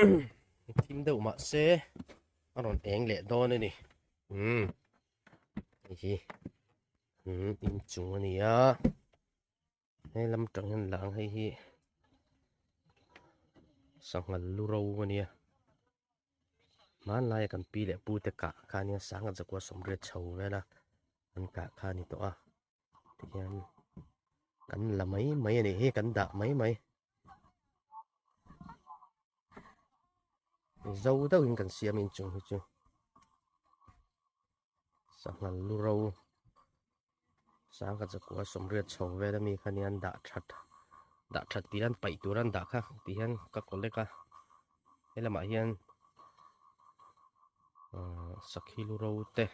Thim deuh mah se a rawn eng leh dawn a ni. Umm hei hi umm inchung a ni a he lam tang hian lang hei hi sangha lu ro a nia hmanlaia kan pi leh pu te kah kha a nia sangha zakua sawmriat chho vel a an kah kha a ni tawh a tihian kan la mai mai a nih hi kan dah mai mai. Zo deuhin kan siam inchung hi chu sangha lu ro sangha chakua sawmriat chho vel ami kha nia an dah that dah that tih an paih tur an dah kha tih hian ka collect a helamah hian ahh sakhi lu ro te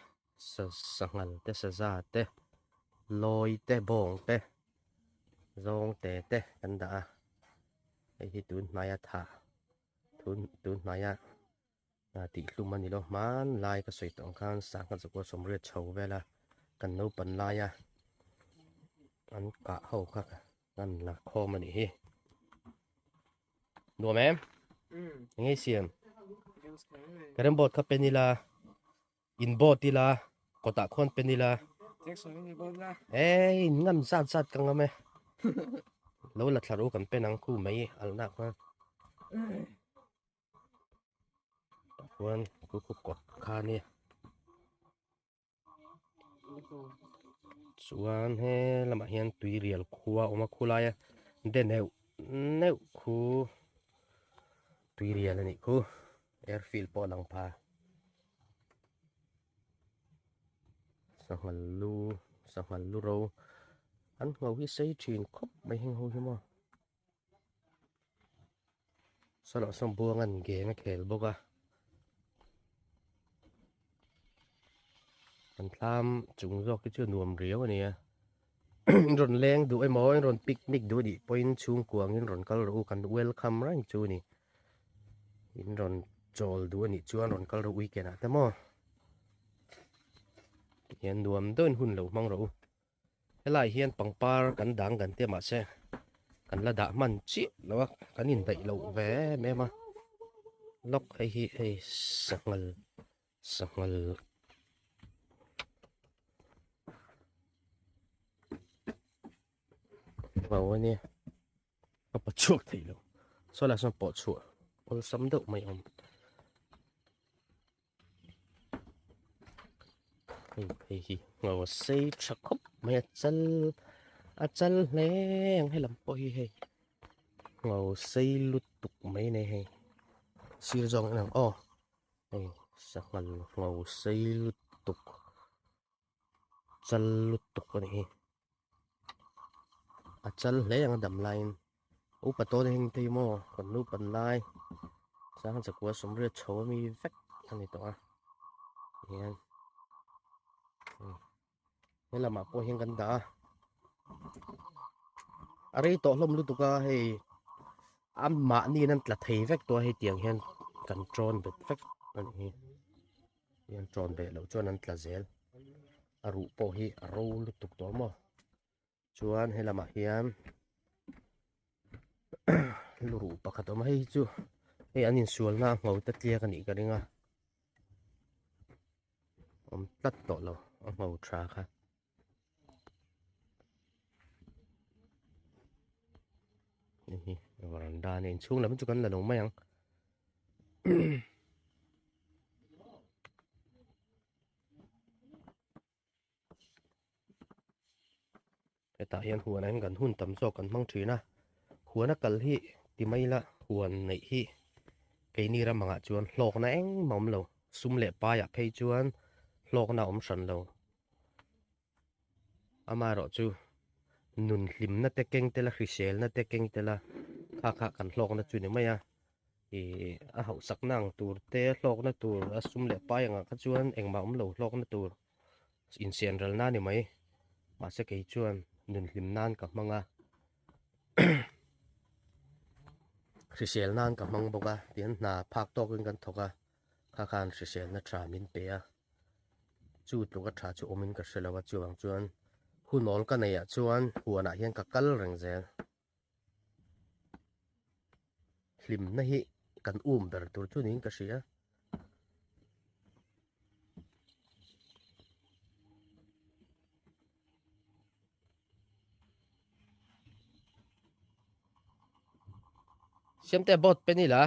sanghal te saza te lawi te bawng te zawng te te kan dah a hei hi tun hnaia thah tun tun hnaia tih hlum a ni lo hmanlai ka sawi tawh ang khan sangha chakua sawmriat chho vel a kan naupan laia an kah ho kha kan la khawm a nih hi. Nuam em? Eng ei siam? Carrom board kha pen ila in board ila kawtah khuan pen ila Ei in ngam zat zat ka ngam e Lo la thla ru kan pen ang khu mai alna khuan Tah khuan khu khu kawt kha nia Chuan he lamah hian tui rial khua a awm a khulaia de neuh neuh khu tui rial a nih khu airfield pawh a lang pha sanghal lu sanghal lu ro an ngho hi sei thin khawp mai heng ho hi maw Saw sawn buang an geng a khel bawk a an thlam chung zawk hi chu nuam riau a ni a in rawn leng duh emaw in rawn picnic duh anih pawhin chhungkua angin rawn kal rawh u kan welcome reng chu a ni in rawn chawl duh anih chuan rawn kal rawh u weekend ah te maw tihian nuam deuhin hun lo hmang rawh u. Helai hian pangpar kan dang kan tia mahse kan la dah hman chiah lo a kan indaih loh ve em em a lawk hei hi hei sanghal sanghal ngho a nia a pa chhuak thei lo saw lai sawn pawh chhuah awlsam deuh mai a awm. Hei phei hi ngho a sei tha khawp mai a chal a chal hle ang helam pawh hi hei ngho sei lutuk mai nei hei sir zawng en ang aw hei sanghal ngho sei lutuk chal lutuk a ni hi a chal hle ang a dam laiin upa tawn a heng thei maw kan naupan lai sang chakua sawmriat chho ami vek a ni tawh a tihian he lamah pawh hian kan dah a a rei tawh hlawm lutuk a hei amahni in an tla thei vek tawh a hei tiang hian kan tawn bet vek a nih hi. Hian tawn beh loh chuan an tla zel a ruh pawh hi a ro lutuk tawh maw chuan he lamah hian lu ruh pakhat a awm a hei hi chu hei an insual na a ngho te tliak a nih ka ring a awm tlat tawh lo a ngho tha kha. Hei hi varanda a ni inchhung lam chu kan la lo mai ang. Hetah hian huan ah hian kan hun tam zawk kan hmang thin a huan a kal hi ti mai ila huan neih hi keini ram angah chuan hlawkna engmah a awm lo sum leh paiah phei chuan hlawkna a awm hran lo amaherawhchu nun hlimna te keng tel a hriselna te keng tel a kha kha kan hlawkna chu ni mai a ih a hauhsakna ang tur te hlawkna tur a sum leh pai angah kha chuan engmah awm lo hlawkna tur insian ralna a ni mai mahse kei chuan nun hlim nan ka hmang a hrisel nan ka hmang bawk a tihian hna phak tawkin kan thawk a kha khan hriselna tha min pe a chu tluka tha chu awmin ka hre lo a chuvang chuan hunawl ka neih ah chuan huanah hian ka kal reng zel. Hlimna hi. kan um ber tur chu niin ka hria. Siamte boat pe ni la.